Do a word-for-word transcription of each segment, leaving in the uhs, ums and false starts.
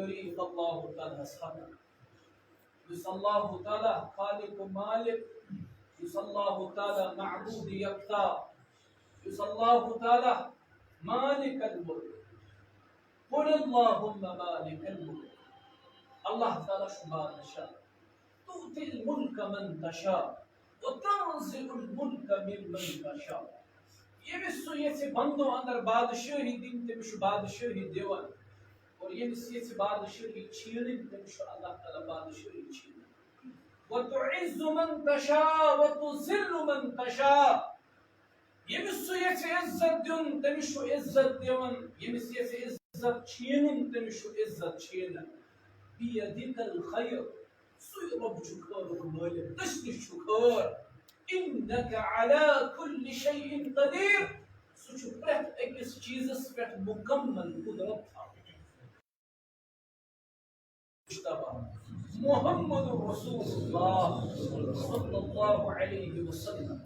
فاللہ تعالیٰ ہس حق، یُس اللہ تعالیٰ خالق و مالک، یُس اللہ تعالیٰ معبود یکتا، یُس اللہ تعالیٰ مالک الملک۔ قل اللهم مالک الملک۔ اللہ تعالیٰ چھُ بادشاہ۔ تؤتی الملک من تشاء وتنزع الملک ممن تشاء۔ ییٚمِس سُہ یژھِ بندو اندر بادشاہی دِنۍ، تٔمِس چھُ بادشاہی دِوان۔ اور ییٚمِس یژھِ بادشاہی چھینٕنۍ، تٔمِس چھُ اللہ تعالیٰ بادشاہی چھینان۔ وتعز من تشاء وتذل من تشاء۔ ییٚمِس سُہ یژھِ عزت دیُن، تٔمِس چھُ عزت دِوان۔ ییٚمِس یژھِ عزت چھینُن، تٔمِس چھُ عزت چھینان۔ بیدک الخیر۔ سُے رۄب چھُ خٲرُک مٲلِک، تٔمِس نِش چھُ خٲر۔ انک علی کل شیء قدیر۔ سُہ چھُ پرٛٮ۪تھ أکِس چیٖزس پٮ۪ٹھ مُکمل قدرت تھاوان۔ مجتبیٰ محمد رسول اللہ صلی اللہ علیہ وسلم۔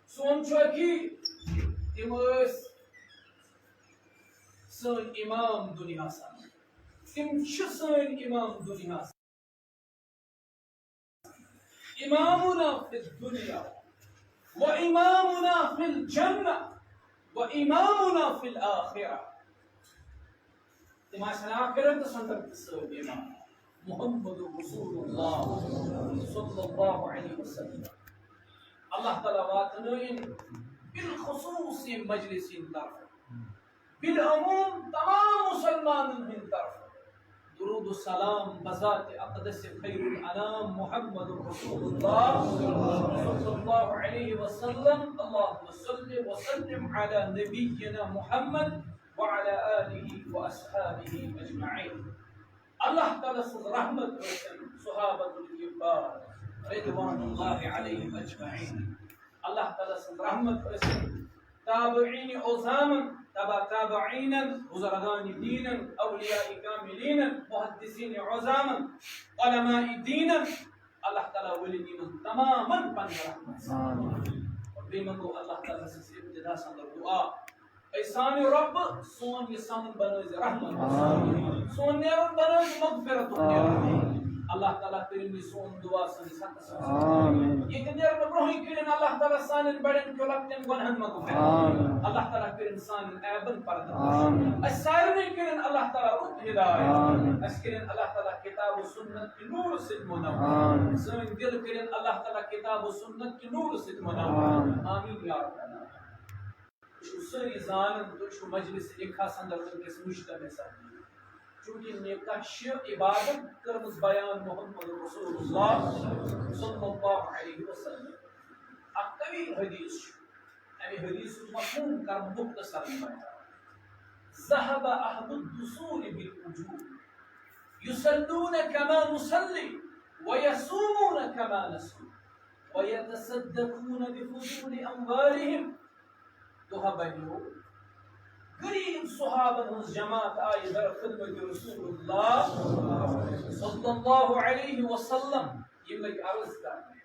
سون چھُ عقیٖد، تِم ٲسۍ سٲنۍ امام دُنیاہس اندر۔ تِم چھِ سٲنۍ امام دُنیاہس۔ امامنا فی الدنیا و امامنا فی الجنہ و امامنا فی الآخرہ۔ تِم آسن آخرتس اندر تہِ سٲنۍ امام۔ محمد رسول اللہ صلی اللہ علیہ وسلم۔ اللہ تعالیٰ واتنٲیِن بالخصوص ییٚمہِ مجلس ہٕنٛدِ طرفہٕ، بالعموم تمام مسلمانن ہٕنٛدِ طرفہٕ درود و سلام بذات اقدس خیر الانام محمد رسول اللہ صلی اللہ علیہ وسلم۔ اللهم صل وسلم على نبينا محمد وعلى آله وأصحابه أجمعين۔ اللہ تعالیٰ سٕنٛز رحمت ٲسِن صحابہ الکبار رضوان اللہ علیہم اجمعین۔ اللہ تعالیٰ سٕنٛز رحمت ٲسِن تابعین عظامن، تبع تابعینن، بزرگان دینن، اولیاء کاملینن، محدثین عظامن، علماء دینن۔ اللہ تعالیٰ ولن یِمن تمامن پننہِ رحمت سان۔ آمین۔ اور بیٚیہِ منٛگو اللہ تعالیٰ سٕنٛز ابتدا سان دعا۔ اے سانہِ رۄب، سون یہِ سمن بنٲوزِ رحمت۔ آمین۔ سون نیرُن بنٲوزِ مغفرتُک نیرُن۔ آمین۔ اللہ تعالیٰ کٔرِن یہِ سون دعا سٲنِس حقس منٛز۔ آمین۔ ییٚتہِ نیرنہٕ برونٛہٕے کٔرِن اللہ تعالیٰ سانٮ۪ن بڑٮ۪ن تہٕ لۄکٹٮ۪ن گۄنہن مغفرت۔ آمین۔ اللہ تعالیٰ کٔرِن سانٮ۪ن عیبن پردٕ۔ آمین۔ اَسہِ سارنٕے کٔرِن اللہ تعالیٰ رُت ہدایت۔ آمین۔ اَسہِ کٔرِن اللہ تعالیٰ کتاب و سنت کہِ نوٗرٕ سۭتۍ منور۔ آمین۔ سٲنۍ دِل کٔرِن اللہ تعالیٰ کتاب و سنت کہِ نوٗرٕ سۭتۍ منور۔ آمین۔ آمین یا رب العالمین۔ تُہۍ چھِو سٲری زانان، تُہۍ چھِو مجلس نکاحس اندر وٕنکیٚس مجتمع سپدمٕتۍ۔ چونکہ نکاح چھِ عبادت کٔرمٕژ بیان محمد رسول اللہ صلی اللہ علیہ وسلم۔ اکھ طویل حدیث چھُ، اَمہِ حدیثُک مفہوم کرٕ بہٕ مختصر بیان۔ ذهب أهل الدثور بالأجور يصلون كما نصلي ويصومون كما نصوم ويتصدقون بفضول أموالهم۔ دۄہ بنیو، غریب صحابن ہٕنٛز جماعت آیہِ در خدمت رسول اللہ صلی اللہ علیہ وسلم۔ یِم لٔگۍ عرض کرنہِ۔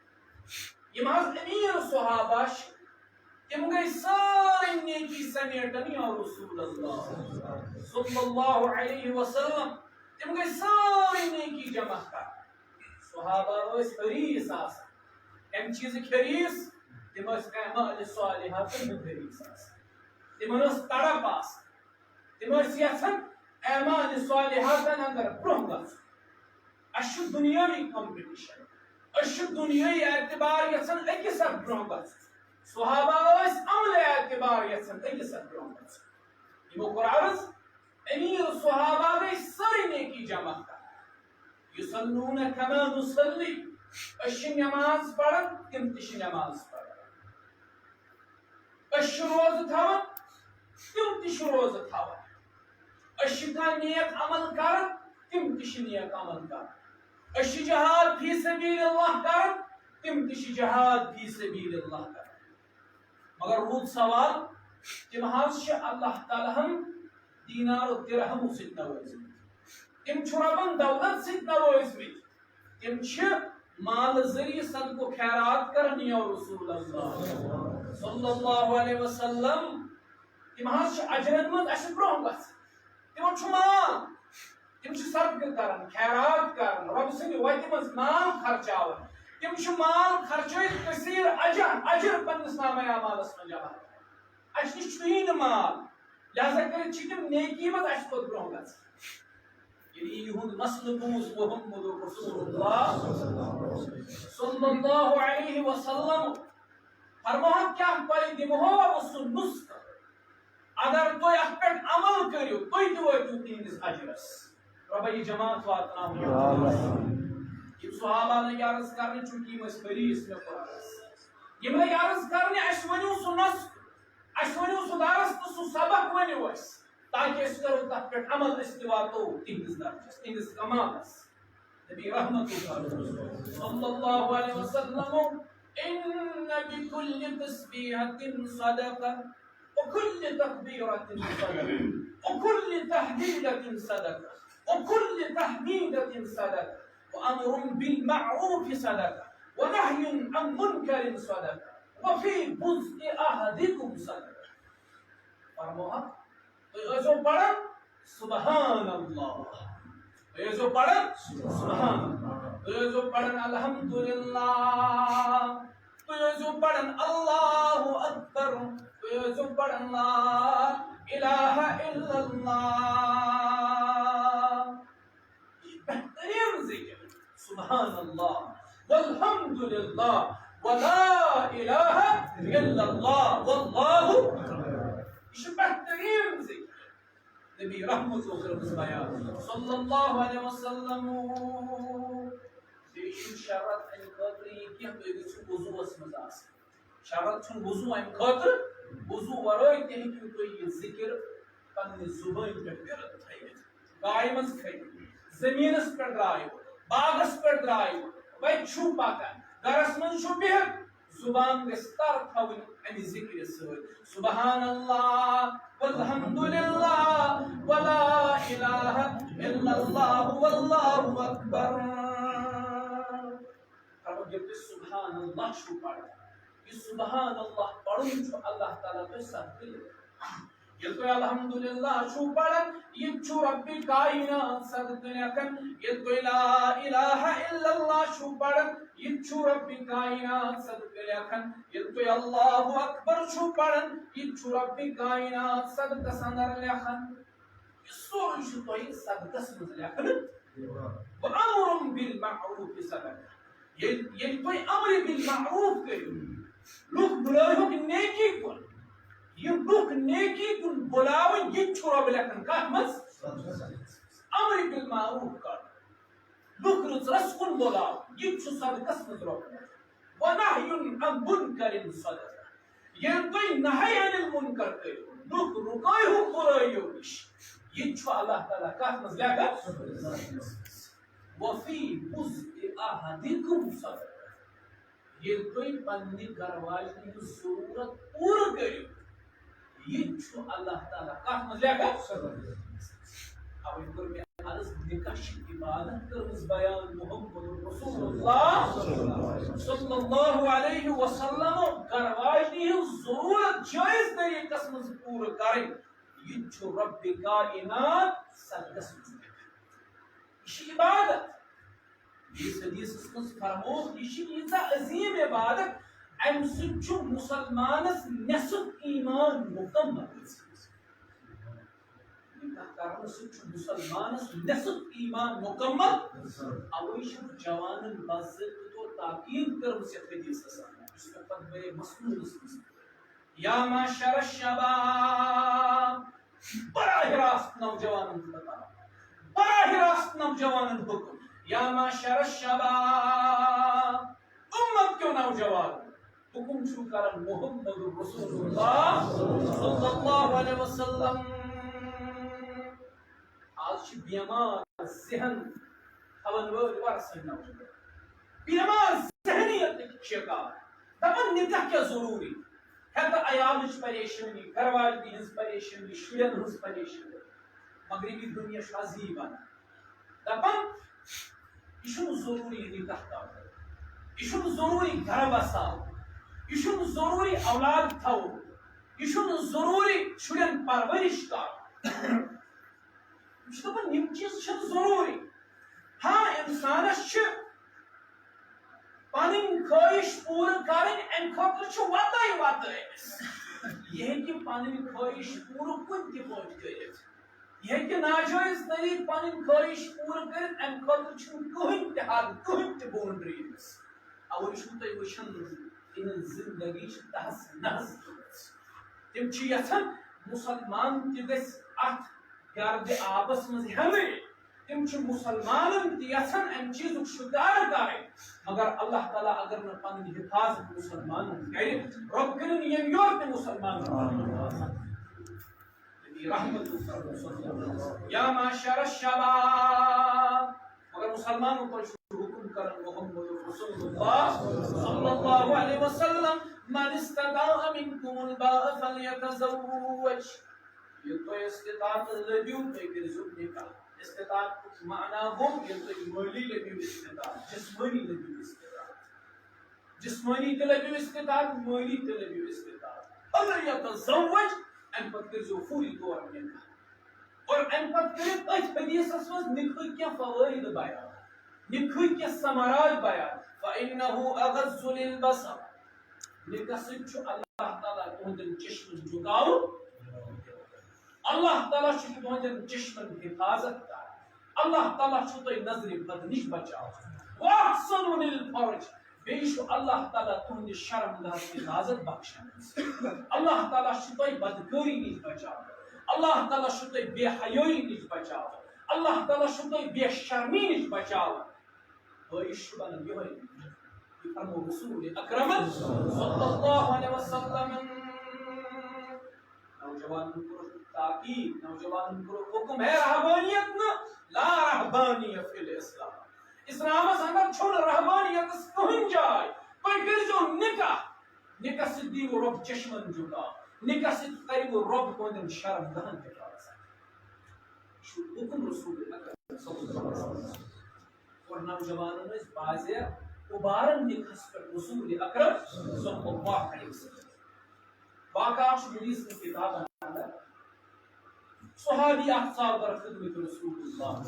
یِم حظ امیر صحابہ چھِ، تِم گٔے سٲرٕے نیکی سمیٹن یا رسول اللہ صلی اللہ علیہ وسلم۔ تِم گٔے سٲرٕے نیکی جمع کرنہِ۔ صحابہ ٲسۍ حریص آسان۔ کمہِ چیٖزٕکۍ حریص؟ تِم ٲسۍ اعمال صالحاتن ہٕنٛدۍ حریص آسان۔ تِمن ٲس تڑپ آسان۔ تِم ٲسۍ یژھان اعمال صالحاتن اندر برونٛہہ گژھُن۔ اسہِ چھُ دُنیٲوی competition۔ أسۍ چھِ دُنیٲوی اعتبار یژھان أکِس اکھ برونٛہہ گژھُن۔ صحابہ ٲسۍ عملہِ اعتبار یژھان أکِس اکھ برونٛہہ گژھُن۔ یِمو کوٚر عرض، امیر صحابہ گٔے سٲری نیکی جمع کران۔ یصلون کما نصلی، أسۍ چھِ نماز پران، تِم تہِ چھِ نماز پران۔ أسۍ چھِ روزٕ تھاوان، تِم تہِ چھِ روزٕ تھاوان۔ أسۍ چھِ کانٛہہ نیک عمل کران، تِم تہِ چھِ نیک عمل کران۔ أسۍ چھِ جہاد فی سبیل اللہ کران، تِم تہِ چھِ جہاد فی سبیل اللہ کران۔ مگر روٗد سوال، تِم حظ چھِ اللہ تعالیٰ ہن دینار و درہمو سۭتۍ نوٲزمٕتۍ۔ تِم چھِ رۄبن دولت سۭتۍ نوٲزمٕتۍ۔ تِم چھِ مال ذٔریعہٕ صدقہٕ و خیرات کران یا رسول اللہ صلی اللہ علیہ وسلم۔ تِم حظ چھِ اجرن منٛز اَسہِ برونٛہہ گژھان۔ تِمن چھُ مال، تِم چھِ صدقہٕ کران، خیرات کران، رۄبہٕ سٕنٛدِ وتہِ منٛز مال خرچاوان۔ تِم چھِ مال خرچٲوِتھ کثیر اجر، اجر پننِس نامہ اعمالس منٛز جمع کران۔ اَسہِ نِش چھُیی نہٕ مال، لہذا کٔرِتھ چھِ تِم نیکی منٛز اَسہِ کھۄتہٕ برونٛہہ گژھان۔ ییٚلہِ یِہُنٛد مسلہٕ بوٗز محمد رسول اللہ صلی اللہ علیہ وسلم، فرموہَکھ، کیٛاہ تۄہہِ دِمہو بہٕ سُہ نُسخہٕ؟ اگر تُہۍ اَتھ پٮ۪ٹھ عمل کٔرِو، تُہۍ تہِ وٲتِو تِہنٛدِس اجرس۔ رۄبہ، یہِ جماعت واتناو۔ یِم صحابہ لٔگۍ عرض کرنہِ، چونکہ یِم ٲسۍ حریص مےٚ قرآنس۔ یِم لٔگۍ عرض کرنہِ، اَسہِ ؤنِو سُہ نسخہٕ، اَسہِ ؤنِو سُہ درس تہٕ سُہ سبق ؤنِو اَسہِ، تاکہ أسۍ کرو تَتھ پٮ۪ٹھ عمل، أسۍ تہِ واتو تِہنٛدِس درجس، تِہنٛدِس کمالس۔ نبی رحمت صلی اللہ علیہ وسلم، ان بكل تسبيحة صدقة، وكل تكبيرة صدقة، وكل تهليلة صدقة، وكل تحميدة صدقة، وأمر بالمعروف صدقة، ونهي عن منكر صدقة، وفي بضع أحدكم صدقة۔ فرموہَکھ، تُہۍ ٲسِو پران سبحان اللہ۔ تُہۍ ٲسِو پران سبحان اللہ۔ تُہۍ ٲسِو پران الحمدللہ۔ تُہۍ ٲسِو پران اللہ اکبر۔ تُہۍ ٲسِو پران لا الہ الا اللہ۔ یہِ چھُ بہترین ذکر۔ سبحان اللہ والحمدللہ ولا الہ الا اللہ واللہ اکبر۔ یہِ چھُ بہترین ذکر۔ نبی رحمت اوس رۄبس بیان صلی اللہ علیہ وسلم۔ بیٚیہِ چھُ شرط اَمہِ خٲطرٕ یہِ کینٛہہ، تُہۍ گٔژھِو وضوٗوَس منٛز آسٕنۍ۔ شرط چھُنہٕ وضوٗ اَمہِ خٲطرٕ، وضوٗ ورٲے تہِ ہیٚکِو تُہۍ یہِ ذِکِر پننہِ زُبٲنۍ پٮ۪ٹھ پٔرِتھ تھٲوِتھ۔ گاڑِ منٛز کھٔتِو، زٔمیٖنَس پٮ۪ٹھ درٛایِو، باغَس پٮ۪ٹھ درٛایِو، وَتہِ چھُو پَکان، گَرَس منٛز چھُو بِہِتھ، زُبان گژھِ تر تھاوٕنۍ اَمہِ ذِکرِ سۭتۍ۔ سبحان اللہ والحمدللہ ولا الہ الا اللہ واللہ اکبر۔ فرماو، ییٚلہِ تُہۍ سبحان اللہ چھُو پَران، یہِ سبحان اللہ پَرُن چھُ اللہ تعالیٰ تۄہہِ صدقہٕ دِوان۔ ییٚلہِ تُہۍ الحمدللہ چھُو پَران، یہِ تہِ چھُ ربِ کائنات صدقہٕ لیکھان۔ ییٚلہِ تُہۍ لا الہ الا اللہ چھُو پَران، یہِ تہِ چھُ ربِ کائنات صدقہٕ لیکھان۔ ییٚلہِ تُہۍ اللہ اکبر چھُو پَران، یہِ تہِ چھُ ربِ کائنات صدقس اندر لیکھان۔ یہِ سورُے چھُ تۄہہِ صدقس منٛز لیکھنہٕ۔ وَأَمْرٌ بِالْمَعْرُوفِ صَدَقَةٌ۔ ییٚلہِ، ییٚلہِ تُہۍ امرِ بالمعروف کٔرِو، لُکھ بُلٲوہُکھ نیکی کُن، یہِ لُکھ نیکی کُن بُلاوٕنۍ، یہِ تہِ چھُ رۄب لیکھان۔ کتھ منٛز؟ امرِ بالمعروف کرُن، لُکھ رٕژرس کُن بُلاوُن، یہِ تہِ چھُ صدقس منٛز رۄب لیکھان۔ وَنَهْيٌ عَنْ مُنْكَرٍ صَدَقَةٌ۔ ییٚلہِ تُہۍ نہی عن المنکر کٔرِو، لُکھ رُکٲیہُکھ بُرٲیِو نِش، یہِ تہِ چھُ اللہ تعالیٰ کتھ منٛز لیکھان؟ وَفِي بُضْعِ أَحَدِكُمْ صَدَقَةٌ۔ ییٚلہِ تُہۍ پننہِ گرٕ واجنہِ ہٕنٛز ضروٗرت پوٗرٕ کٔرِو، یہِ تہِ چھُ اللہ تعالیٰ کتھ منٛز لیکھان؟ اوے کوٚر مےٚ عرض، نکاح چھِ عبادت کٔرمٕژ بیان محمد رسول اللہ صلی اللہ علیہ وسلم۔ گرٕ واجنہِ ہٕنٛز ضروٗرت جٲیز طریٖقس منٛز پوٗرٕ کرٕنۍ، یہِ تہِ چھُ ربِ کائنات صدقس منٛز لیکھان۔ یہِ چھِ عبادت۔ بیٚیِس حدیثس منٛز فرمووُکھ، یہِ چھِ ییٖژاہ عظیٖم عبادت، اَمہِ سۭتۍ چھُ مُسلمانس نصف ایمان مُکمل گژھان۔ نکاح کرنہٕ سۭتۍ چھُ مُسلمانس نصف ایمان مُکمل۔ اوے چھِ جوانن باضٲبطہٕ طور تاکید کٔرمٕژ یتھ حدیثس اندر، یُس مےٚ پتہٕ بیٚیہِ مصنوعس منٛز۔ یا معشر الشباب، براہ راست نوجوانن خطاب، براہ راست نوجوانن حکم۔ یا معشر الشباب، امت کیو نوجوان، حکم چھُ کران محمد رسول اللہ صلی اللہ علیہ وسلم۔ آز چھِ بیمار ذہن تھاون وٲلۍ ورثہٕ نوجوان، بیمار ذہنیت شکار، دپان نکاح کیٛاہ ضروٗری، ہیٚتہٕ عیالٕچ پریشٲنی، گرٕ واجنہِ ہٕنٛز پریشٲنی، شُرٮ۪ن ہٕنٛز پریشٲنی۔ مغربی دُنیا چھُ عجیٖب ونان، دپان، یہِ چھُنہٕ ضروٗری نکاح کرُن، یہِ چھُنہٕ ضروٗری گرٕ بساوُن، یہِ چھُنہٕ ضروٗری اولاد تھاوُن، یہِ چھُنہٕ ضروٗری شُرٮ۪ن پرورش کرُن۔ چھُ دَپان، یِم چیٖز چھِنہٕ ضروٗری۔ ہاں، اِنسانَس چھِ پَنٕنۍ خٲہِش پوٗرٕ کَرٕنۍ، اَمہِ خٲطرٕ چھُ وَتَے وَتہٕ أمِس۔ یہِ ہیٚکہِ پَنٕنۍ خٲہِش پوٗرٕ کُنہِ تہِ پٲٹھۍ کٔرِتھ۔ یہِ ہیٚکہِ ناجٲیِز طریٖقہٕ پَنٕنۍ خٲہِش پوٗرٕ کٔرِتھ، اَمہِ خٲطرٕ چھُنہٕ کٕہٕنۍ تہِ حد، کٕہٕنۍ تہِ بونڈری أمِس۔ اَوَے چھُو تُہۍ وٕچھان، تِہِنٛز زِندگی چھِ تَہَس نَہَس گٔمٕژ۔ تِم چھِ یَژھان مُسلمان تہِ گژھِ اَتھ گردِ آبَس منٛز ہٮ۪نٕے۔ تِم چھِ مُسلمانَن تہِ یَژھان اَمہِ چیٖزُک شِکار کَرٕنۍ، مگر اللہ تعالیٰ اگر نہٕ پَنٕنۍ حِفاظت مُسلمانَن کَرِ، رۄب کٔرِن ییٚمہِ یورٕ تہِ مُسلمانَن پَنٕنۍ حِفاظت۔ نبی رحمت صلی اللہ علیہ وسلم، یا معشر الشباب، مگر مُسلمانو، تۄہہِ چھُ حُکُم کران محمد رسول اللہ صلی اللہ علیہ وسلم، من استطاع منکم الباء فلیتزوج۔ ییٚلہِ تۄہہِ استطاعت لٔبِو، تُہۍ کٔرۍزیو نکاح۔ استطاعت معنی گوٚو، ییٚلہِ تۄہہِ مٲلی لٔبِو استطاعت، جسمٲنی لٔبِو استطاعت۔ جسمٲنی تہِ لٔبِو استطاعت، مٲلی تہِ لٔبِو استطاعت۔ فلیتزوج، اَمہِ پتہٕ کٔرۍزیو فوری طور نکاح۔ اور اَمہِ پتہٕ کٔرِو أتھۍ حدیثس منٛز نکاحٕکۍ کینٛہہ فوٲیِد بیان، نکاحٕکۍ کینٛہہ ثمرات بیان۔ فإنه أغض للبصر۔ نکاح سۭتۍ چھُ اللہ تعالیٰ تُہنٛدٮ۪ن چشمن جُکاوُن۔ اللہ تعالیٰ چھُ تُہنٛدٮ۪ن چشمن حفاظت کران۔ اللہ تعالیٰ چھُ تۄہہِ نظرِ بد نِش بچاوان۔ وأحصن للفرج۔ بیٚیہِ چھُ اللہ تعالیٰ تُہنٛدِ شرم گاہٕچ حفاظت بخشان۔ اللہ تعالیٰ چھُ تۄہہِ بدکٲری نِش بچاوان۔ اللہ تعالیٰ چھُ تۄہہِ بے حیٲیی نِش بچاوان۔ اللہ تعالیٰ چھُ تۄہہِ بے شرمی نِش بچاوان۔ خٲہِش چھُ بنان یِہوٚے۔ یہِ فرموو رسول اکرمن صلی اللہ علیہ وسلمن۔ نوجوانن کوٚرُکھ تاکید، نوجوانن کوٚرُکھ حُکم، ہے رہبانیت نہٕ، لا رہبانیت فی الاسلام۔ اسلامس اندر چھُنہٕ رہبانیتس کٕہٕنۍ جاے۔ تُہۍ کٔرۍزیو نکاح، نکاح سۭتۍ دِیِو رۄب چشمن جُکاو، نکاح سۭتۍ کٔرِو رۄب تُہنٛدٮ۪ن شرم گاہن حفاظت۔ یہِ چھُ حُکم رسول اکرم صلی اللہ علیہ وسلم۔ اور نوجوانن ٲسۍ واضح اُبارن نکاحس پٮ۪ٹھ رسول اکرم صلی اللہ علیہ وسلم۔ واقعہ چھُ مےٚ یہِ کتابن اندر۔ صحابی اکھ ژاو در خدمت رسول اللہ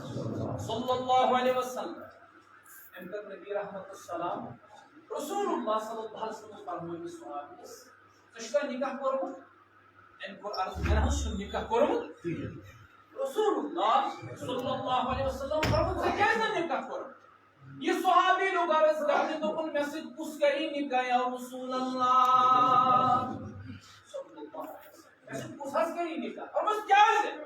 صلی اللہ علیہ وسلم۔ أمۍ کٔر نبی رحمت السلام۔ رسول اللہ صلی اللہ علیہ وسلم فرمٲوۍ صحابیس، "ژےٚ چھُکھا نکاح کوٚرمُت؟" أمۍ کوٚر عرض، "مےٚ نہ حظ چھُنہٕ نکاح کوٚرمُت کِہیٖنۍ۔" رسول اللہ صلی اللہ علیہ وسلم فرموو، "ژےٚ کیٛازِ نہٕ نکاح کوٚرمُت؟" یہِ صحابی لوٚگ عرض کرنہِ، دوٚپُن، "مےٚ سۭتۍ کُس کرِ نکاح یا رسول اللہ؟" صلی اللہ علیہ وسلم۔ مےٚ سۭتۍ کُس حظ کرِ نکاح؟ فرمووُس، "کیٛازِ؟"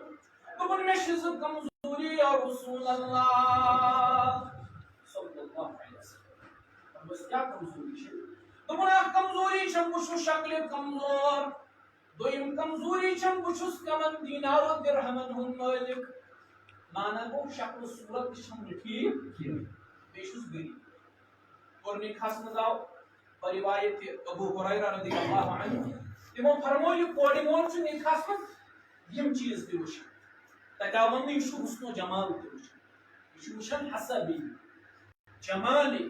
دوٚپُن، "مےٚ چھِ زٕ کمزوری یا رسول اللہ صلی اللہ علیہ وسلم۔" فرمووُس، "کیٛاہ کمزوری چھِ؟" دوٚپُن، "اکھ کمزوری چھےٚ، بہٕ چھُس شکلہِ کمزور۔ دوٚیِم کمزوری چھم، بہٕ چھُس کمن دینار و درہمن ہُنٛد مٲلِک۔" معنی گوٚو، شکل صورت تہِ چھم نہٕ ٹھیٖک کینٛہہ۔ بیٚیہِ چھُس غریٖب۔ اور نکاحس منٛز آو روایت تہِ ابو ہریرہ رضی اللہ عنہ۔ تِمو فرموو، یہِ کورِ مول چھُ نکاحس منٛز یِم چیٖز تہِ وٕچھان۔ تتہِ آو وننہٕ، یہِ چھُ حسن و جمال تہِ وٕچھان۔ یہِ چھُ وٕچھان حسبی، جمالی،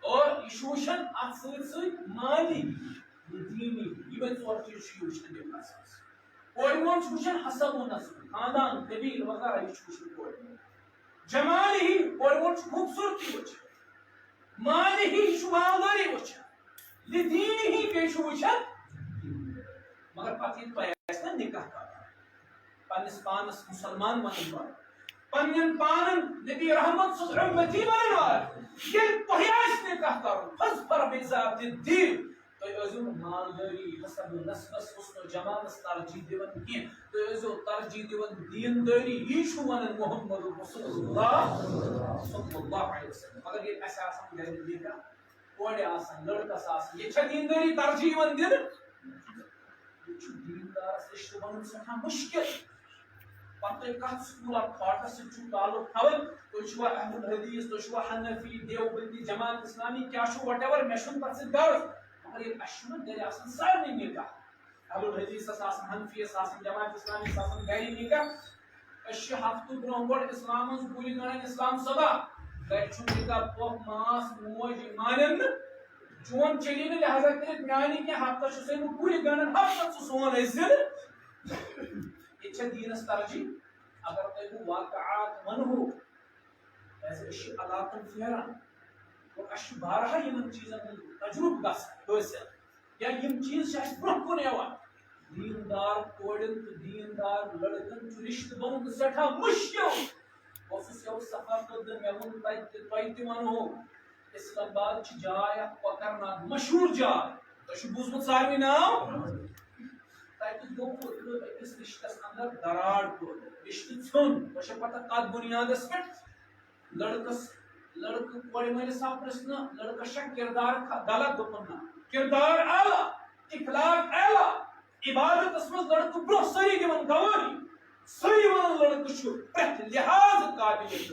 اور یہِ چھُ وٕچھان اتھ سۭتۍ سۭتۍ مالی، یہِ دیٖنی، یِمے ژور چیٖز چھُ یہِ وٕچھان ڈفرنس۔ کورِ مول چھُ وٕچھان حسب و نسب، خاندان، قبیٖل وغیرہ، یہِ چھُ وٕچھان کورِ مول۔ جمالی، کورِ مول چھُ خوٗبصوٗرتی وٕچھان۔ مالی، یہِ چھُ مالدٲری وٕچھان۔ لدیٖنی، بیٚیہِ چھُ وٕچھان۔ مگر پتہٕ ییٚلہِ تۄہہِ آسہِ نہ نکاح کرُن، پننِس پانس مسلمان ونن وٲلۍ، پننٮ۪ن پانن نبی رحمت سٕنٛز اُمتی ونن وٲلۍ، ییٚلہِ تۄہہِ آسہِ نکاح کرُن، فاظفر بذات الدین، تُہۍ ٲسۍزیو نہٕ مالدٲری، حسب و نسبس، حسن و جمالس ترجیح دِوان کینٛہہ، تُہۍ ٲسۍزیو ترجیح دِوان دیندٲری۔ یی چھُ ونان محمد رسول اللہ صلی اللہ علیہ وسلم۔ مگر ییٚلہِ اَسہِ آسان گرِ نکاح، کورِ آسان، لڑکس آسان، ییٚتہِ چھا دیندٲری ترجیح یِوان دِنہٕ؟ ییٚتہِ چھُ دیندارس رشتہٕ بنُن سٮ۪ٹھاہ مُشکِل۔ پتہٕ تُہۍ کتھ سکوٗل آف تھاٹس سۭتۍ چھُو تعلق تھاوان؟ تُہۍ چھِوا اہل الحدیث، تُہۍ چھِوا حنفی، دیوبندی، جماعت اسلامی، کیٛاہ چھُو، whatever، مےٚ چھُنہٕ تتھ سۭتۍ غرض۔ مگر ییٚلہِ اَسہِ چھُنہٕ گرِ آسان سارنٕے نکاح، اہل الحدیثس آسان، حنفیس آسان، جماعت اسلامیس آسان گرِ نکاح۔ أسۍ چھِ ہفتہٕ برونٛہہ گۄڈٕ اسلام منٛز گُلۍ گنٛڈان اسلام صٲبا۔ گرِ چھُ نکاح، پۄپھ، ماس، موج، یِم مانن نہٕ۔ چون چلی نہٕ، لہذا کٔرِتھ میانہِ کینٛہہ ہفتس چھُسے بہٕ گُلۍ گنٛڈان، ہفتس ژٕ سون أسۍ زِنہٕ۔ ییٚتہِ چھا دیٖنس ترجیح؟ اگر تۄہہِ بہٕ واقعات ونہو، کیازِ أسۍ چھِ علاقن پھیران اور اَسہِ چھُ بارہا یِمن چیٖزن ہُنٛد تجرُبہٕ گژھان حٲصِل، یا یِم چیٖز چھِ اَسہِ برونٛہہ کُن یِوان۔ دیٖندار کورٮ۪ن تہٕ دیٖندار لڑکن چھُ رِشتہٕ بنُن سٮ۪ٹھاہ مُشکِل۔ بہٕ اوسُس یَوٕ سفر کٔرمٕژ، مےٚ ووٚن تَتہِ تہِ، تۄہہِ تہِ وَنہو، اسلام آباد چھِ جاے اکھ کۄکرناگ، مشہوٗر جاے، تۄہہِ چھُ بوٗزمُت ساروٕے ناو؟ تَتہِ گوٚو پوٚتُس أکِس رِشتَس اندر دراڑ پٲدٕ، رِشتہٕ ژھیوٚن۔ تۄہہِ چھےٚ پَتہ کَتھ بُنیادَس پٮ۪ٹھ؟ لڑکس، لڑکہٕ کورِ مٲلِس آو پرژھنہٕ، لڑکس چھا کردار خ-، غلط؟ دوٚپُن نہ، کردار اعلیٰ، اخلاق اعلیٰ، عبادتس منٛز لڑکہٕ برونٛہہ، سٲری دِوان گوٲہی، سٲری ونان لڑکہٕ چھُ پرٛٮ۪تھ لحاظہٕ قابل تعریف۔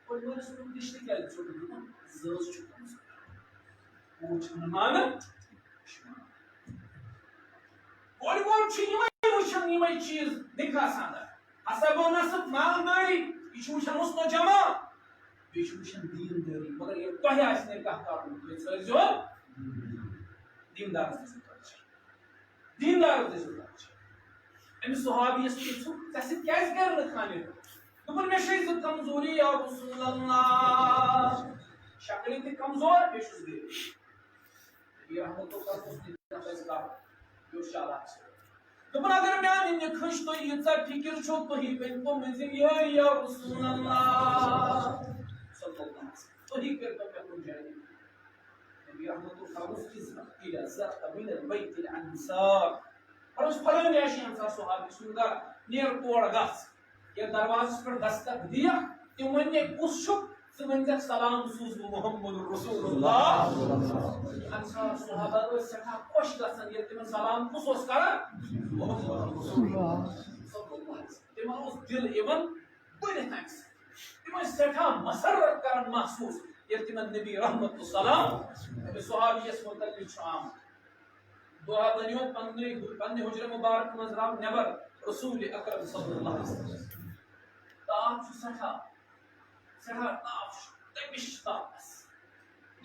کورِ مٲلِس ووٚن، رِشتہٕ کیازِ ژوٚٹُتھ؟ دوٚپُن، زٲژ چھُ کمزور، کوٗر چھَنہٕ مانان۔ کورِ مول چھُ یِمے وٕچھان، یِمے چیٖز نکاح سانٛدر۔ حسب و نسب، مالدٲری، یہِ چھُ وٕچھان حسن و جمال، بیٚیہِ چھُ وٕچھان دیٖندٲری۔ مگر ییٚلہِ تۄہہِ آسہِ نکاح کَرُن، تُہۍ ژھٲرۍزیو دیٖندارَس دِژٕن ترجیح۔ دیٖندارَس دِژٕن ترجیح۔ أمِس صحابیَس پرٛژھُکھ، "ژےٚ سۭتۍ کیٛازِ کَرِ نہٕ خانہِ کٲم؟" دوٚپُن، "مےٚ چھے زٕ کمزوری یا رسول اللہ، شکلہِ تہِ کمزور، بیٚیہِ چھُس غریٖب۔" نبی رحمت اوس نہٕ تَتھ اَسہِ کَرُن۔ یہِ اوس چالاک سُہ۔ دوٚپُن، "اگر میٛانہِ نِکہٕ ہٕنٛز تۄہہِ ییٖژاہ فِکِر چھو، تُہی ؤنۍ تو مٔنٛزِم یٲرۍ یا رسول اللہ صلی اللہ علیہ وسلم۔ تُہی کٔرۍ تو مےٚ کُنہِ جایہِ۔" نبی رحمت فرمووُس، "اذهب إلى زعتر من البيت الأنصار۔" فرمووُس، "فلٲنۍ جایہِ چھِ انصار صحابی سُنٛد گرٕ، نیر تور گژھ۔" ییٚلہِ دروازس پٮ۪ٹھ دستک دِیَکھ، تِم وَنہِ، "کُس چھُکھ؟" ژٕ ؤنۍ زٮ۪کھ، "سلام سوٗز بہٕ محمد رسول اللہ۔" انصار صحابہ ٲسۍ سٮ۪ٹھاہ خۄش گژھان، ییٚلہِ تِمن سلام کُس اوس کران؟ محمد رسول اللہ صلی اللہ علیہ وسلم۔ تِمن اوس دِل یِوان بٔرِتھ اَمہِ سۭتۍ۔ تِم ٲسۍ سٮ۪ٹھاہ مسرت کران محسوٗس، ییٚلہِ تِمن نبی رحمت السلام أمِس صحابیَس مُتعلِق چھُ آمُت۔ دۄہا بنیو پننہِ، پننہِ حجرٕ مبارک منٛز درٛاو نٮ۪بر رسول اکرم صلی اللہ علیہ وسلم۔ تاپھ چھُ سٮ۪ٹھاہ، سٮ۪ٹھاہ تاپھ چھُ، تٔمِس چھُ تاپس۔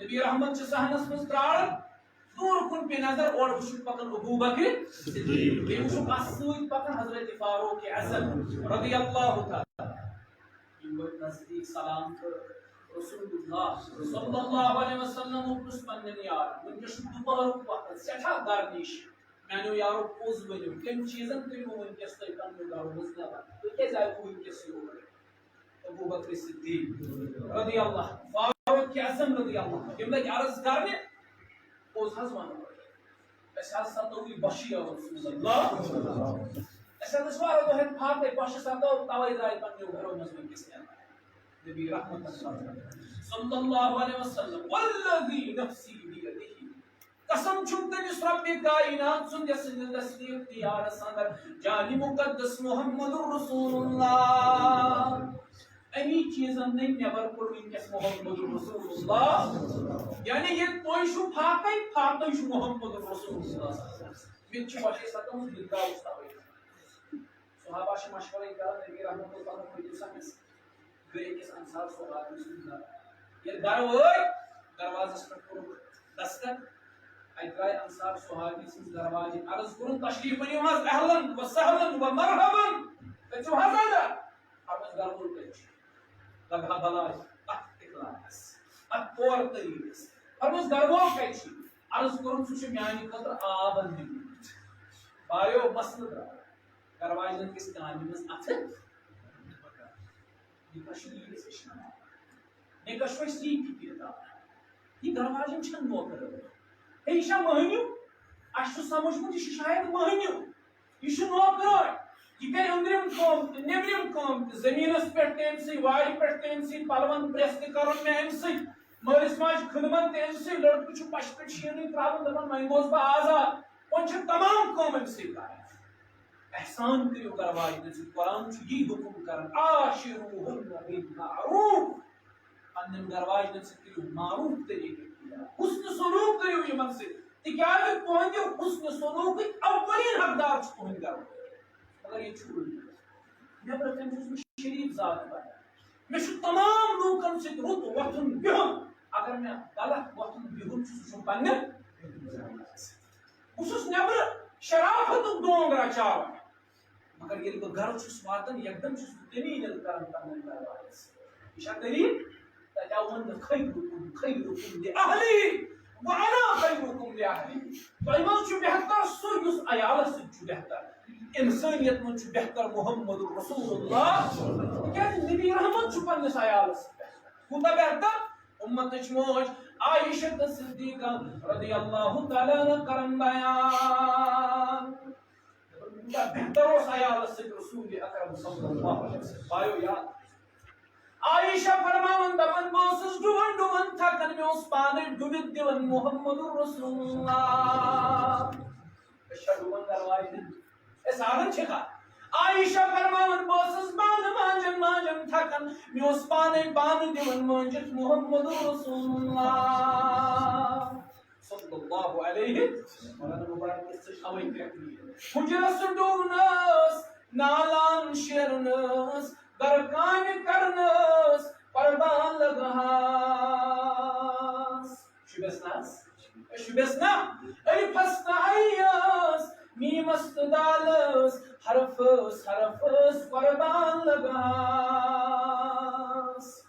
نبی رحمت چھُ صحنس منٛز پرٛاران، دوٗر کُن پیٚیہِ نظر، اورٕ وٕچھُن پکان ابو بکر صدیق، بیٚیہِ وٕچھُن اَتھ سۭتۍ پکان حضرت فاروق اعظم رضی اللہ تعالیٰ۔ یِم وٲتۍ نزدیٖک، سلام کٔر رسول اللہ صلی اللہ علیہ وسلم، پرُژھ پننٮ۪ن یارن۔ وٕنکیٚس چھُ دُپہرُک وقت، سٮ۪ٹھاہ گرمی چھِ۔ میانیو یارو، پوٚز ؤنِو، کٔمۍ چیٖزن کٔرِو وٕنکیٚس تُہۍ پننیو گرو منٛز نٮ۪بر؟ تُہۍ کیازِ آیہِ وٕنکیٚس یور؟ ابو بکر صدیق رضی اللہ، فاروق اعظم رضی اللہ، یِم لٔگۍ عرض کرنہِ، پوٚز حظ وَنو۔ أسۍ حظ ستووُے بۄچھِ یا رسول اللہ۔ اَسہِ حظ ٲسۍ واریاہ دۄہ ہٮ۪تھ فاقے، بۄچھِ ستٲو، توے درٛاے پننیو گرو منٛز وٕنکیٚس نٮ۪بر۔ نبی رحمت صلی اللہ علیہ وسلم، والذی نفسی بیدہ، قسم چھُم تٔمِس رب کائنات سُنٛد، یَس سٕنٛدِس دستہِ اختیارس اندر جانِ مقدس محمد رسول اللہ، اَمی چیٖزن نٔے نٮ۪بر کوٚر وٕنکیٚس محمد رسول اللہ۔ یعنی ییٚلہِ تُہۍ چھِو فاقے، فاقے چھُ محمد رسول اللہ۔ مےٚ تہِ چھُ بۄچھِ ستٲومٕژ، بہٕ تہِ درٛاوُس توے۔ صحابہ چھِ مشورے کران، نبی رحمت اللہ فرمٲیِو سا مےٚ سۭتۍ۔ گٔے أکِس انصار صحابی سُنٛد گرٕ۔ ییٚلہِ گرٕ وٲتۍ، دروازس پٮ۪ٹھ کوٚرُکھ دستک۔ اَتہِ درٛاے انصار صحابی سٕنٛز گرٕ واجہِ، عرض کوٚرُن، "تشریف أنِو حظ، اہلاً و سہلاً و مرحباً۔ کٔرِو حظ ادا۔" فرمووُس، "گرٕ وول کَتہِ چھُ؟ لگہٕ ہا بلاے اَتھ اخلاقس، اَتھ طور طریٖقس۔" فرمووُس، "گرٕ وول کَتہِ چھُ؟" عرض کوٚرُن، "سُہ چھُ میانہِ خٲطرٕ آب اَننہِ گوٚمُت۔" بایو، مسلہٕ درٛاو۔ گرٕ واجٮ۪ن کِس کامہِ منٛز اَتھٕ۔ نکاح چھُ یی أسۍ ہیٚچھناوان۔ نکاح چھُ اَسہِ یی فِکرِ تھاوان۔ یہِ گرٕ واجٮ۪ن چھَنہٕ نوکر۔ ہے، یہِ چھا مٔہنیوٗ؟ اَسہِ چھُ سمجھمُت، یہِ چھُ شاید مٔہنیوٗ۔ یہِ چھُ نوکر۔ یہِ کرِ أنٛدرِم کٲم تہِ، نیٚبرِم کٲم تہِ۔ زٔمیٖنَس پٮ۪ٹھ تہِ أمۍ سٕے، وارِ پٮ۪ٹھ تہِ أمۍ سٕے، پَلوَن پریس تہِ کَرُن مےٚ أمۍ سٕے، مٲلِس ماجہِ خدمت تہِ أمۍ سٕے۔ لٔڑکہٕ چھُ پَشہِ پٮ۪ٹھ شیٖنٕے ترٛاوان، دَپان، "وۄنۍ گوس بہٕ آزاد۔" وۄنۍ چھِ تمام کٲم أمۍ سٕے کَرٕنۍ۔ احسان کٔرِو گرٕ واجنہِ سۭتۍ۔ قرآن چھُ یی حُکُم کران، "عاشروہن بالمعروف"۔ پننٮ۪ن گرٕ واجنٮ۪ن سۭتۍ کٔرِو معروف طریٖقہٕ اختیار۔ حسن سلوک کٔرِو یِمن سۭتۍ، تِکیازِ تُہنٛدِ حسن سلوکٕکۍ اولین حقدار چھِ تُہنٛدۍ گرٕ وٲلۍ۔ مگر ییٚتہِ چھُ اُلٹہٕ۔ نٮ۪برٕ کَنہِ چھُس بہٕ شریٖف ذات بنان۔ مےٚ چھُ تمام لوٗکن سۭتۍ رُت وۄتھُن بِہُن۔ اگر مےٚ غلط وۄتھُن بِہُن چھُ، سُہ چھُ پننہِ بہٕ چھُس نٮ۪برٕ شرافتُک ڈونگ رچاوان۔ مگر ییٚلہِ بہٕ گرٕ چھُس واتان، یکدم چھُس بہٕ دٔلیٖل کران پننٮ۪ن گرٕ والٮ۪ن سۭتۍ۔ یہِ چھا دٔلیٖل؟ تتہِ آو وننہٕ، "خیرکم خیرکم لأہلی و انا خیرکم لأہلی۔" تۄہہِ منٛز چھُ بہتر سُہ یُس عیالس سۭتۍ چھُ بہتر۔ انسٲنیت منٛز چھُ بہتر محمد رسول اللہ، تِکیازِ نبی رحمت چھُ پننِس عیالس سۭتۍ بہتر۔ کوٗتاہ بہتر؟ امتٕچ موج عائشہ صدیقہ رضی اللہ تعالیٰ عنہا کرن بیان۔ کوٗتاہ بہتر اوس عیالس سۭتۍ رسول اکرم صلی اللہ علیہ وسلم۔ بایو یاد۔ عائشہ فرماوان، دپان، بہٕ ٲسٕس ڈُوان ڈُوان تھکان، مےٚ اوس پانے ڈُوِتھ دِوان محمد رسول اللہ۔ أسۍ چھا ڈُوان دروازٕ؟ أسۍ ہاران چھِ کتھ؟ عائشہ فرماوان، بہٕ ٲسٕس بانہٕ مانجان مانجان تھکان، مےٚ اوس پانے بانہٕ دِوان مٲنجِتھ محمد رسول اللہ۔ صلی اللہ علیہ وسلم۔ مولانا مبارک کِس چھِ اَوَے پٮ۪ٹھ یہِ۔ حُجرَس ڈوٗنَس، نالان شیرنَس، گرٕ کامہِ کرنَس، قربان لگہَس۔ شُبٮ۪س نہ حظ؟ شُبٮ۪س نہ؟ الفس تہٕ حیَس، میٖمَس تہٕ دالَس، حرفَس حرفَس قربان لگہَس۔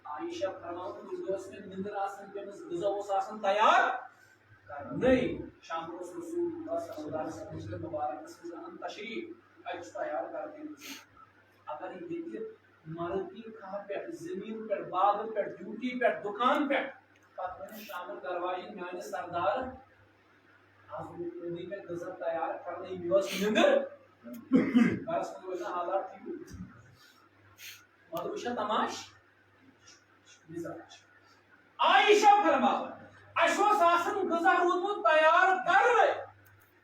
عائشہ فرماوان، کُنہِ دۄہ ٲس مےٚ نِندٕر آسان پیمٕژ، غذا اوس آسان تیار کرنٕے۔ شام اوس رسول اللہ صلی اللہ علیہ وسلم مبارکس منٛز انان تشریف، اتہِ چھُ تیار کرنٕے۔ اگر ییٚتہِ مرٕ پیٚیہِ کانٛہہ پٮ۪ٹھ، زٔمیٖن پٮ۪ٹھ، باغہٕ پٮ۪ٹھ، ڈیوٹی پٮ۪ٹھ، دُکان پٮ۪ٹھ، پتہٕ ونہِ شامن گرٕ واجٮ۪ن، میانہِ سردار، از ووت نہٕ مےٚ غذا تیار کرنٕے، مےٚ ٲس نِندٕر۔ گرس منٛز روزِ نہٕ حالات ٹھیٖک۔ مطلب، وٕچھ حظ تماش۔ مزاج۔ عائشہ فرماوان، اَسہِ اوس آسان غذا روٗدمُت تیار کرنٕے،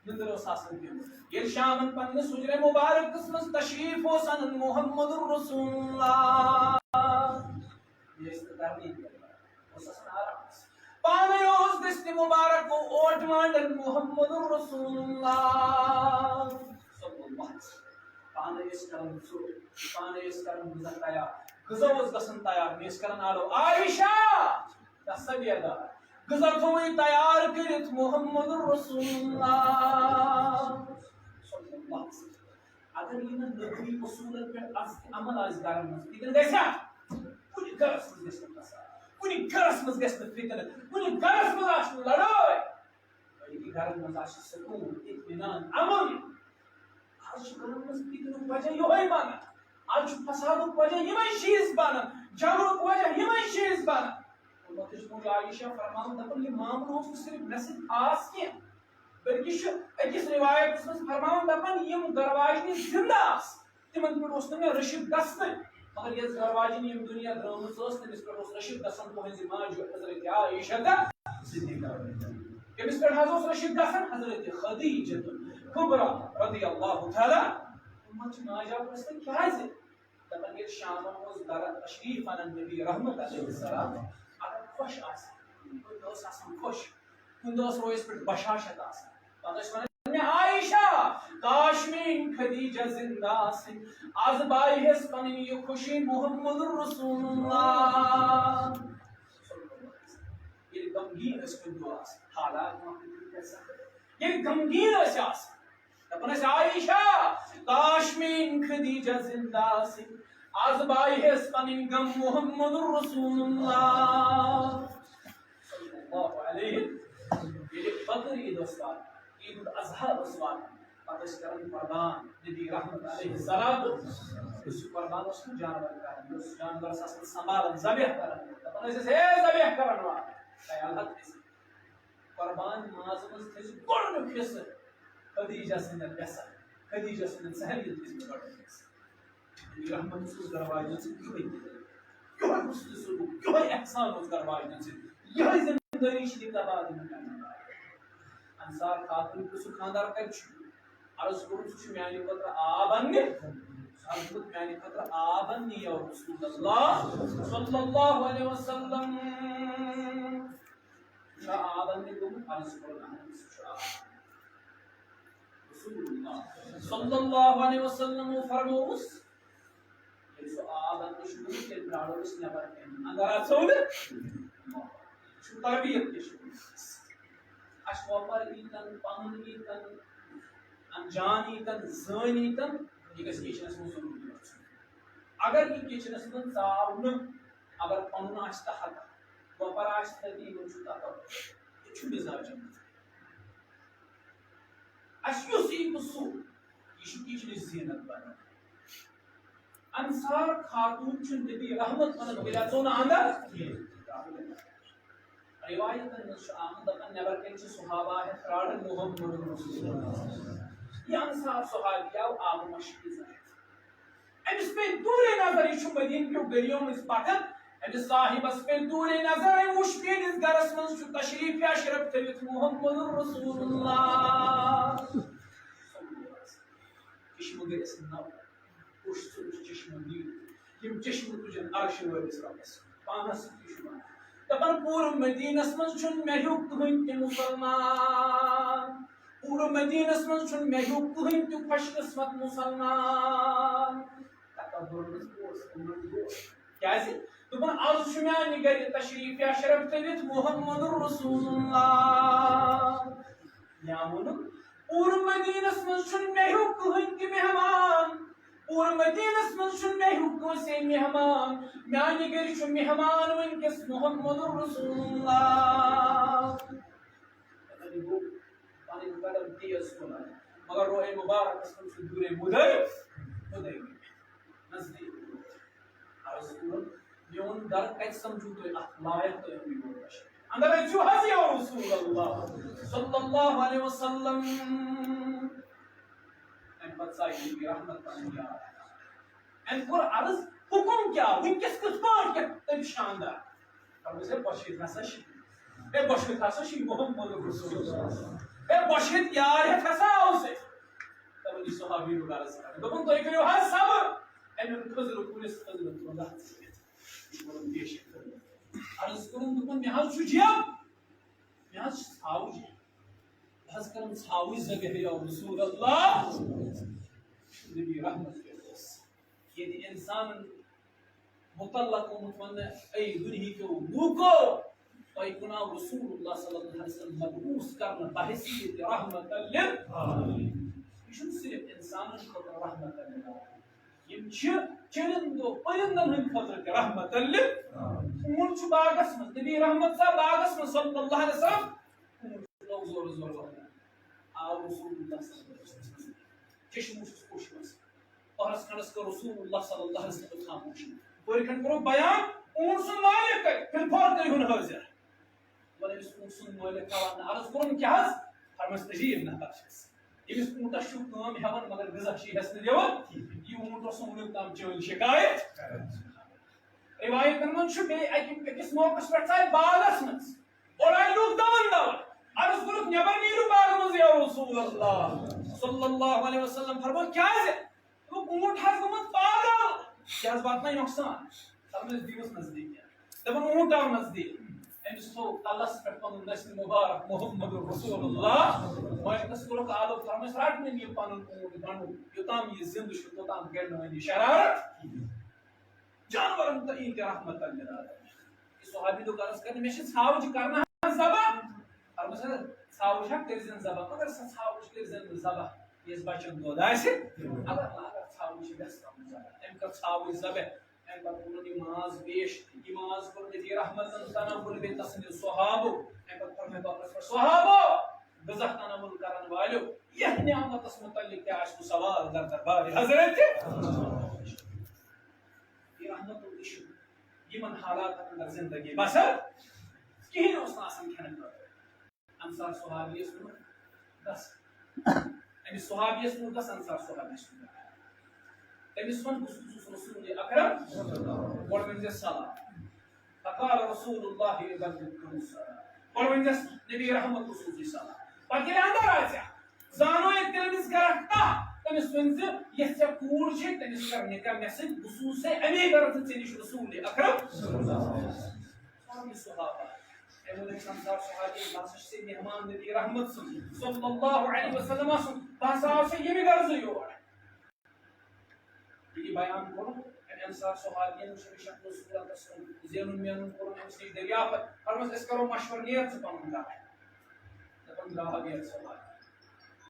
نِندٕر ٲس آسان پیمٕژ۔ ییٚلہِ شامن پننِس حُجرے مبارکس منٛز تشریف اوس انان محمد رسول اللہ، یہِ ٲسۍ نہٕ کرنٕے پیوان۔ اوس آسان آرام۔ پانے اوس دستِ مبارک اوٹ وانڈن محمد رسول اللہ صلی اللہ علیہ وسلم۔ پانے ٲسۍ کران ژوٚٹ، پانے ٲسۍ کران غذا تیار۔ غذا اوس گژھان تیار، مےٚ ٲسۍ کران آلو، عائشہ، دَہ سا بیدار۔ غذا تھووُے تیار کٔرِتھ محمد رسول اللہ صلی اللہ علیہ وسلم۔ اگر یِمن نبوی اصوٗلن پٮ۪ٹھ اَز تہِ عمل آسہِ گرن منٛز، فِتنہٕ گژھِ ہا؟ کُنہِ گرس منٛز گژھِ نہٕ فساد، کُنہِ گرس منٛز گژھِ نہٕ فِتنہٕ، کُنہِ گرس منٛز آسہِ نہٕ لڑٲے، بلکہِ گرن منٛز آسہِ سکوٗن، اطمینان، امن۔ آز چھُ گرن منٛز فِتنُک وجہ یِہوٚے بنان، آز چھُ فسادُک وجہ یِمے چیٖز بنان، جھگڑُک وجہ یِمے چیٖز بنان۔ امتٕچ موج عائشہ فرماوان، دپان، یہِ معاملہٕ اوس نہٕ صرف مےٚ سۭتۍ خاص کینٛہہ، بلکہِ چھُ أکِس رِوایتَس منٛز فرماوان، دَپان، یِم گرواجنہِ زِندٕ آسہٕ، تِمن پٮ۪ٹھ اوس نہٕ مےٚ رٔشِتھ گژھنٕے۔ مگر یۄس گرواجِنۍ ییٚمہِ دُنیا درٛٲمٕژ ٲس، تٔمِس پٮ۪ٹھ اوس رٔشِتھ گژھان تُہٕنٛزِ ماجہِ حضرت عائشہ تہٕ صدیقہ۔ تٔمِس پٮ۪ٹھ حظ اوس رٔشِتھ گژھان حضرت خدیجہ کبریٰ رضی اللہ تعالیٰ۔ تِمن چھِ ماجہِ پرٛژھان، کیٛازِ؟ دَپان، ییٚلہِ شامَن اوس گرٕ تشریٖف اَنان نبی رحمت علیہ السلام، اگر خۄش آسہِ، کُنہِ دۄہ اوس آسان خۄش، کُنہِ دۄہ اوس رویَس پٮ۪ٹھ بشاشت آسان۔ پَتہٕ ٲسۍ وَنان، "مےٚ عائشہ، کاش میٛٲنۍ خدیجہ زِندٕ آسٕنۍ، از بایہِ ہَس پَنٕنۍ یہِ خوشی محمد رسول اللہ۔" ییٚلہِ غمگیٖن ٲسۍ کُنہِ دۄہ آسان، حالات وقتٕکۍ کیٛاہ سخت۔ ییٚلہِ غمگیٖن ٲسۍ آسان، دَپان ٲسۍ، "عائشہ، کاش میٛٲنۍ خدیجہ زِندٕ آسٕنۍ، از بایہِ ہَس پَنٕنۍ غم محمد رسول اللہ صلی اللہ علیہ۔" ییٚلہِ بقر عیٖد ٲس واتان، عید الاضحیٰ ٲس واتان، پَتہٕ ٲسۍ کران قربان نبی رحمت علیہ السلام۔ یُس یہِ قربان اوس نہٕ جانور کران، یہِ اوس جانورَس آسان سنبھالان، ذبح کران۔ دَپان ٲسۍ أسۍ، "ہے ذبح کرن وول، خیال حظ تھٲیزِ۔ قربان مازٕ منٛز تھٲیزِ گۄڈٕنیُک حصہٕ خدیجہ سٕنٛدٮ۪ن وٮ۪سن، خدیجہ سٕنٛدٮ۪ن سہیلیَن تھٲیزِ گۄڈٕنیُک حصہٕ۔" نبی رحمت اوس گرواجن سۭتۍ یِہوٚے، یِہوٚے حُسنِ سلوٗک، یِہوٚے احسان اوس گرواجن سۭتۍ، یِہوٚے زِمدٲری چھِ یہِ قبادن کرنہٕ۔ انصار خاتوٗن پرٛژھُکھ، "خانٛدار کَتہِ چھُ؟" عرض کوٚرُن، "سُہ چھُ میٛانہِ خٲطرٕ آب اَننہِ۔" عرض کوٚر، "میٛانہِ خٲطرٕ آب اَننہِ یا رسول اللہ صلی اللہ علیہ وسلم؟" چھا آب اَننہِ گوٚمُت؟ عرض کوٚر، "اَہَن، سُہ چھُ آب اَننہِ۔" رسول اللہ صلی اللہ علیہ وسلمو فرمووُس، ییٚلہِ سُہ آب اَننہِ چھُ گوٚمُت، تیٚلہِ پرٛارو أسۍ نٮ۪بر کَنہِ۔ اَندر اَژو نہٕ۔ چھُ تربیت تہِ چھُ۔ اَسہِ وۄپَر ییٖتَن، پَنُن ییٖتَن، اَن جان ییٖتَن، زٲنۍ ییٖتَن، یہِ گژھِ کچنس منٛز ضروٗری گژھُن۔ اگر یہِ کچنس منٛز ژاو نہٕ، اگر پنُن آسہِ تہٕ ہتا، وۄپر آسہِ تہٕ یِمن چھُ تَپر، یہِ چھُ مِزاجن منٛز۔ اَسہِ یُس یہِ سُہ، یہِ چھُ کچنٕچ زینت بنان۔ انصار خاتون چھُ نبی رحمت ونان، "بہٕ اژو نہٕ اندر کینٛہہ۔" روایتن منٛز چھُ آمُت، دپان، "نٮ۪بر کنہِ چھِ صحابہ ہٮ۪تھ پراران محمد رسول اللہ۔" یہِ انصار صحابی آو آبہٕ مشکہِ زن۔ أمِس پیٚیہِ دوٗرے نظر، یہِ چھُ مدیٖنہٕ کیو گلیو مٔنٛزۍ پکان۔ أمِس صاحبس پیٚیہِ دوٗرے نظر، أمۍ وُچھ میٲنِس گرس منٛز چھُ تشریف یا شرف تھٲوِتھ محمد رسول اللہ۔ چشمہٕ گٔے اَسہِ نَو۔ کُس ژٕ وُچھ چشمہٕ نیٖل؟ یِم چشمہٕ تُجن عرشہِ وٲلِس رۄبس۔ پانس سۭتۍ چھُ وَنان۔ دَپان، پوٗرٕ مدیٖنس منٛز چھُنہٕ مےٚ ہیوٗ کٕہٕنۍ تہِ مُسلمان۔ پوٗرٕ مدیٖنس منٛز چھُنہٕ مےٚ ہیوٗ کٕہٕنۍ تہِ خۄش قٕسمت مُسلمان۔ تکبر منٛز اوس، یِمن اوس۔ کیازِ؟ دوٚپُن، از چھُ میانہِ گرِ تشریف یا شرف تھٲوِتھ محمد رسول اللہ۔ مےٚ ووٚنُن، پوٗرٕ مدیٖنس منٛز چھُنہٕ مےٚ ہیوٗ کٕہٕنۍ تہِ مہمان۔ پوٗرٕ مدیٖنس منٛز چھُنہٕ مےٚ ہیوٗ کٲنٛسے مہمان۔ میانہِ گرِ چھُ مہمان وٕنکیٚس محمد رسول اللہ۔ پنٕنۍ قدم تیز کُن، مگر روئے مبارکس کُن چھُ دوٗرے مُدے، مُدے نزدیٖک۔ عرض کوٚرُن، میون گرٕ کتہِ سمجھو تُہۍ اتھ لایق تُہۍ أمۍ یور بشر؟ اندر أژِو حظ یا رسول اللہ صلی اللہ علیہ وسلم۔ امہِ پتہٕ ژایہِ نبی رحمت پنٕنۍ یاد۔ أمۍ کوٚر عرض، حکم کیٛاہ؟ وٕنکیٚس کِتھ پٲٹھۍ کیٛاہ تٔمۍ شاندار؟ فرمٲیِس، ہے بۄچھِ ہیٚتھ ہسا چھِ، ہے بۄچھِ ہیٚتھ ہسا چھِ محمد رسول اللہ۔ ہے بۄچھِ ہیٚتھ یار ہیٚتھ ہسا آو سُہ۔ دَپان، یہِ صحابی گوٚو عرض کران۔ دوٚپُن، تُہۍ کٔرِو حظ صبر۔ أمۍ اوٚن خٔزٕر کُلِس خٔزٕر تُلُن اَتھ سۭتۍ۔ یہِ کوٚرُن پیش خٔزٕر۔ عرض کوٚرُن، دوٚپُن، مےٚ حظ چھُ جِیَم، مےٚ حظ چھُ ژھاوُج۔ بہٕ حظ کرم ژھاوٕج ذبح یا رسول اللہ۔ نبی رحمت کیٛاہ اوس؟ ییٚلہِ اِنسانن متعلق آمُت وننہٕ، اے دُنہیٖکیو لوٗکو، تۄہہِ کُن آو رسول اللہ صلی اللہ علیہ وسلم مبعوث کرنہٕ بحیثیت رحمت للعالمین۔ یہِ چھُنہٕ صرف اِنسانن خٲطرٕ رحمت للعالمین، یِم چھِ چٔرِندو پٔرِندن ہٕنٛدِ خٲطرٕ تہِ رحمت للعالمین۔ اوٗنٹ چھُ باغس منٛز، نبی رحمت ژاو باغس منٛز صلی اللہ علیہ وسلم، اوٗنٹ چھُ لوٚگ زورٕ زورٕ وَنان۔ آو رسول اللہ صلی اللہ علیہ وسلم۔ چشمہٕ وُچھُس کوٚش منٛز۔ پہرس کھنڈس کٔر رسول اللہ صلی اللہ علیہ وسلم خاموش۔ پٔرۍ کھنڈ کوٚرُکھ بیان، اوٗنٹ سُنٛد مالک کتہِ؟ فی الفور کٔرۍ ہُن حٲضِر۔ وۄنۍ أمِس اوٗنٹ سُنٛد مٲلِک تھاوان نہٕ عرض کوٚرُن، کیٛاہ حظ؟ فرمٲیِس، عجیٖب نفر چھِ أسۍ۔ أمِس اوٗنٹس چھُ کٲم ہٮ۪وان، مگر غذا چھُ یہِ ہٮ۪س نہٕ دِوان۔ یہِ اوٗنٹ اوس نہٕ وُنیُک تام چٲنۍ شکایت۔ روایتن منٛز چھُ بیٚیہِ اَکہِ، أکِس موقعس پٮ۪ٹھ ژاے باغس منٛز۔ اورٕ آے لوٗکھ دَوان دَوان۔ عرض کوٚرُکھ، "نٮ۪بر نیٖرِو باغہٕ منٛز یا رسول اللہ صلی اللہ علیہ وسلم۔" فرموو، "کیٛازِ؟" دوٚپُکھ، "اوٗنٹ حظ گوٚمُت پاگل، یہِ حظ واتنایہِ نۄقصان۔" فرمٲیِس، "دِیٖوُس نزدیٖک۔" دَپان، اوٗنٹ آو نزدیٖک۔ أمِس تھوٚو کلس پٮ۪ٹھ پنُن نسل مُبارک محمد رسول اللہ۔ مٲلکس کوٚرُکھ آلو، فرمٲیِس، "رَٹ نہٕ یہِ پنُن اوٗنٹ گنٛڈُن، یوٚتام یہِ زِندٕ چھُ، توٚتام کَرِ نہٕ وۄنۍ یہِ شرارت۔" جانورن تہٕ یِہِنٛدِ رحمتن للعالمین۔ یہِ صحابی دوٚپ عرض کرنہٕ، "مےٚ چھِ ژھاوجہِ کرنہٕ حظ ذبح۔" فرمٲیِس حظ، "ژھاوٕج ہا کٔرۍزٮ۪ن ذبح، مگر سۄ ژھاوٕج کٔرۍزٮ۪ن نہٕ ذبح، یۄس بچن دۄد آسہِ۔ اگر، اگر ژھاوٕج چھِ وٮ۪ژھ ترٛاوٕنۍ ذبح۔" أمۍ کٔر ژھاوٕج ذبح، اَمہِ پتہٕ کوٚرُن یہِ ماز پیش، یہِ ماز کوٚر نبی رحمتن تناول بیٚیہِ تسٕنٛدِ صحابو۔ اَمہِ پتہٕ فرمٲے پتہٕ، "صحابو، غذا تناول کرن والیو، یتھ نعمتس متعلق تہِ آسِوٕ سوال در دربار حضرت۔" یہِ رحمت یہِ چھُ یِمن حالاتن اندر زندگی بسر کِہیٖنۍ اوس نہٕ آسان کھٮ۪نہٕ خٲطرٕ۔ انصار صحابیس ووٚن، "گژھ۔" أمِس صحابیس ووٚن، "گژھ انصار صحابیس ووٚن۔" تٔمِس ووٚن، "بہٕ چھُس رسول اکرم، گۄڈٕ ؤنۍ زِ سلام۔" فقال رسول اللہ یبلغکم السلام۔ گۄڈٕ ؤنۍ زِ نبی رحمت رسول صلی اللہ علیہ وسلم۔ پتہٕ ییٚلہِ اندر آسہِ، زانو ییٚتہِ تٔمِس گرکھ کانٛہہ، تٔمِس ؤنۍ زِ، یۄس ژےٚ کوٗر چھے، تٔمِس کر نکاح مےٚ سۭتۍ، بہٕ سوٗزُس ژےٚ اَمے غرضہٕ، ژےٚ نِش رسول اکرم۔ سورُے صحابہ۔ أمۍ ووٚن أکِس انصار صحابی، "بہٕ ہسا چھُس ژےٚ مہمان نبی رحمت سُنٛد، صلی اللہ علیہ وسلم سُنٛد، بہٕ ہسا آوُس ژےٚ ییٚمہِ غرضہٕ یور۔" یہِ بیان کوٚرُن أمۍ انصار صحابین، وٕچھ أمِس شکل صوٗرتس کُن، زینُن مینُن کوٚرُن أمِس نِش دٔریافت، فرمٲس، "أسۍ کرو مشورٕ، نیر ژٕ پنُن گرٕ۔" دپان، "درٛاو یتھ صحابی۔"